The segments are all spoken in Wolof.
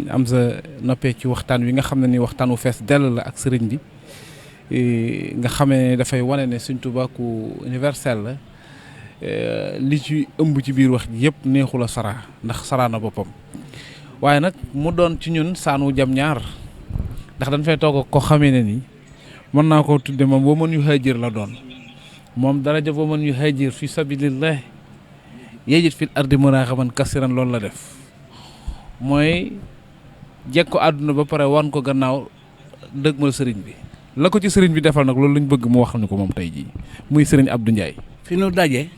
am sa noppee ci waxtaan wi nga xam ne ni waxtaan wu fees dell la ak sëriñ bi nga xamee ne dafay wane ne Sëriñ Tuubaa ku universel la li ci ëmb ci biir wax ji yëpp neexul a saraa ndax saraa na boppam waaye nag mu doon ci ñun saanu jam ñaar ndax dañ fay toog ko xamee ne ni mën naa koo tudde moom boo mën yu hajir la doon moom daraja boo mën yu hajir fi sabilillah yejit fil ardi muraaxaban kasiran loolu la def mooy jekk ko àdduna ba pare wan ko gannaaw dëgmal sëriñ bi la ko ci sëriñ bi defal nag loolu lañ bëgg mu wax ni ko moom tey jii muy sëriñ Abdou Ndiaye. fi nu daje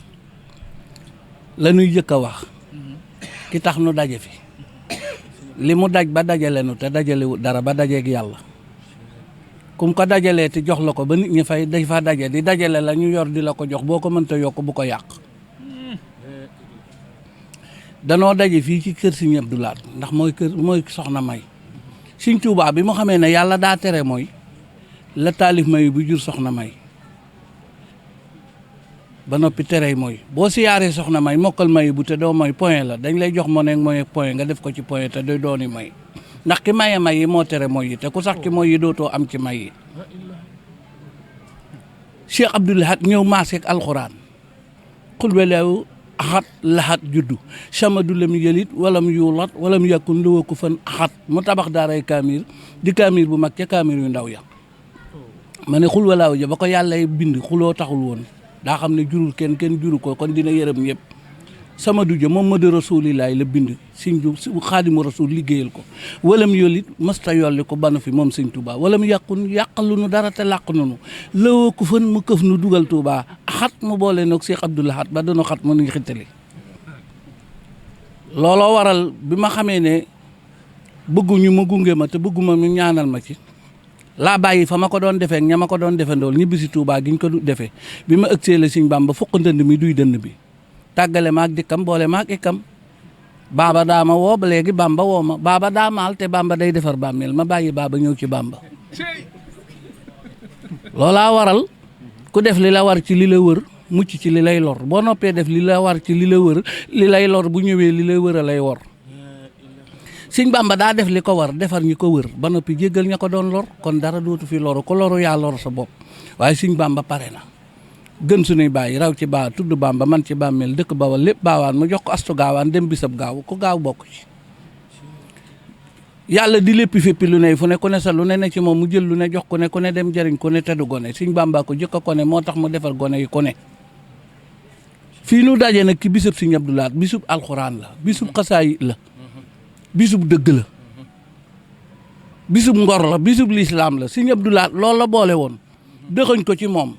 la ñuy jëkk a wax ki tax nu daje fi li mu daj ba dajale nu te dajalewu dara ba dajeeg yàlla kum ko dajalee te jox la ko ba nit ñi fay day fa daje di dajale la ñu yor di la ko jox boo ko mënta yokk bu ko yàq. danoo daje fii ci kër Sëriñ Abdou Lahad ndax mooy soxna May Sëriñ Tuubaa bi mu xamee ne yàlla daa tere mooy la taalif may bu jur soxna May ba noppi terey mooy boo siyaaree soxna May mokkal may bu te doo mooy point la dañ lay jox monnaie mooy point nga def ko ci point te doy dooni may ndax ki maye may yi moo tere mooy yi te ku sax ci mooy yi dootoo am ci may yi Cheikh Abdou Lahad ñëw maaseek alxuraan xulweleewu axat laxat juddu samadu lam yëlit walam yuulat walam yàkkun lu ko fan axat mu tabax daaray kaamir di kaamir bu mag ca kaamir yu ndaw ya ma ne xul walaaw ja ba ko yàlla bind xuloo taxul woon daa xam ne jurul kenn juru ko kon dina yërëm ñëpp samadu ja moom ma di rasulilaay la bind Sëñ Xaadimu Rasuul liggéeyal ko walam yëlit masta yolli ko banu fi moom Sëñ Tuubaa walam yàkkun yàqalu nu dara te làq nunu lëwoo ko fan mu këf nu dugal Tuubaa xat mu boole noog Cheikh Abdou Lahad ba doona xat mu nuy xittali looloo waral bi ma xamee ne bëgguñu ma gunge ma te bëgguma mu ñaanal ma ci laa bàyyi fa ma ko doon defee ña ma ko doon defendool ñibbi si Tuubaa giñ ko defee bi ma ëgsee la Sëñ Bàmba fukk ndënd mi duy dënd bi tàggale maag dikkam boole maag ikkam baaba daa ma woo ba léegi Bàmba woo ma baaba daa maal te Bàmba day defar bàmmeel ma bàyyi baaba ñëw ci Bàmba loolaa waral ku def li la war ci li la wër mucc ci li lay lor boo noppee def li la war ci li la wër li lay lor bu ñëwee li lay wër a lay wor Sëñ Bàmba daa def li ko war defar ñi ko wër ba noppi jéggal ña ko doon lor kon dara dootu fi loru ko loru yaa lor sa bopp waaye Sëñ Bàmba pare na gën suñuy bàyyi raw ci baa tudd Bàmba man ci bàmmeel dëkk Bawal lépp baawaan mu jox ko astu gaawaan dem bisab gaaw ku gaaw bokk ci yàlla di léppi féppi lu ne fu ne ku ne sa lu ne ci moom mu jël lu ne jox ku ne dem jëriñ ku ne teddu gone Sëñ Bàmba ko jëkk ko ne moo tax mu defar gone yi ku ne fii nu daje nag ki bisub Sëñ Abdou Lahad bisub alxuraan la bisub xasaayit la bisub dëgg la bisub ngor la bisub lislaam la Sëñ Abdou Lahad loolu la boole woon dëxëñ ko ci moom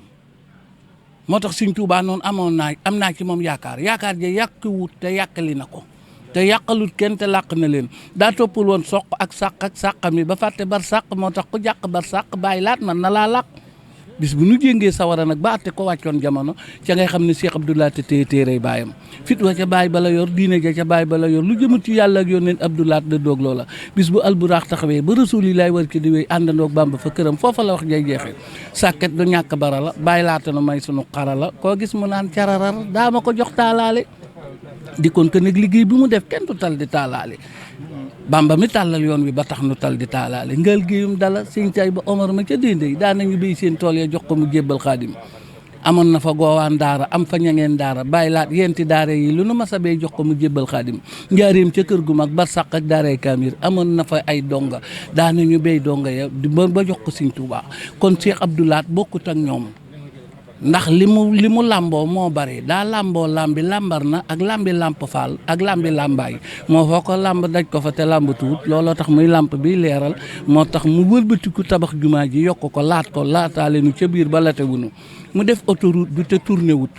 moo tax Sëñ Tuubaa noonu am naa ci moom yaakaar ja yàqwut te yàqali na ko te yàqalut kenn te làq na leen daa toppul woon soq ak sàq mi ba fàtte bar sàq moo tax ku jàq bar sàq bàyyi laat man na laa làq bis bu nu jéngee sawara nag ba atte ko wàccoon jamono ca ngay xam ne Cheikh Abdou Lahad te téerey baayam fit wa ca baay bala yor diine ja ca baay bala yor lu jëmut ci yàlla ak yónneen Abdou Lahad da doog loola bis bu alburaax taxawee ba rasulilaay war ki di wéy àndandoog Bàmba fa këram foofa la wax jay jeexee sàkket du ñàkk bara la bàyyi laata nu may sunu xara la koo gis mu naan cararar daa ma ko jox taalaale di kon que nag liggéey bi mu def kenn du tal di taalaale Bàmba mi tàllal yoon wi ba tax nu tal di taalaale ngal géeyum dala Sëñ Tay ba Omar ma ca déndéy daa nañu béy seen tool ya jox ko mu jébbal Xaadim amoon na fa goowaan daara am fa ñangeen daara bàyyi laat yenti daara yi lu nu masa bay jox ko mu jébbal Xaadim njaareem ca kër gu mag bar sàq ak daaray kaamir amoon na fa ay donga daa nañu béy donga ya ba jox ko Sëñ Tuubaa kon Cheikh Abdou Lahad bokkut ak ñoom ndax li mu làmboo moo bari daa làmboo làmbi làmbar na ak làmbi làmp faal ak làmbi làmbaay moo foo ko làmb daj ko fa te làmb tuut looloo tax muy làmp bi leeral moo tax mu wëlbatiku tabax jumaa ji yokk ko laataale nu ca biir ba late wunu mu def autoroute bi te tourné wut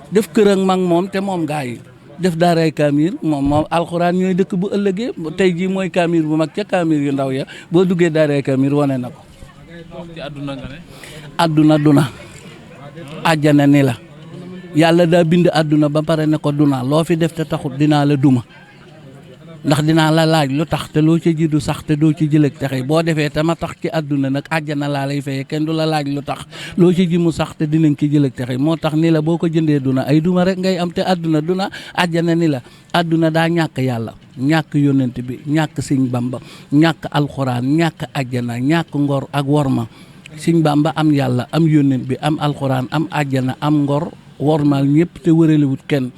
def kër ak mag moom te moom gaa yi def daaray kaamir moom alxuraan ñooy dëkk bu ëllëgee tey jii mooy kaamir bu mag ca kaamir yu ndaw ya boo duggee daaray kaamir wane na ko àdduna duna àjjana ni la yàlla daa bind àdduna ba pare ne ko duna loo fi def te taxut dinaa la duma ndax dinaa la laaj lu tax te loo ci ji du sax te doo ci jëlëg texe boo defee te ma tax ci àdduna nag àjjana laa lay fayee kenn du la laaj lu tax loo ci ji mu sax te dinañ ci jëlëg texe moo tax ni la boo ko jëndee duna ay duma rek ngay am te àdduna duna àjjana ni la àdduna daa ñàkk yàlla ñàkk yónnent bi ñàkk Sëñ Bamba ñàkk alxuraan ñàkk àjjana ñàkk ngor ak worma Sëñ Bamba am yàlla am yónnent bi am alxuraan am àjjana am ngor wormaal ñëpp te wëralewut kenn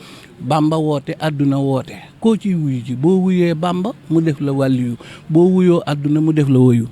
Bamba woote àdduna woote koo ciy wuyu ji boo wuyee Bamba mu def la wàlliyu boo wuyoo àdduna mu def la woyu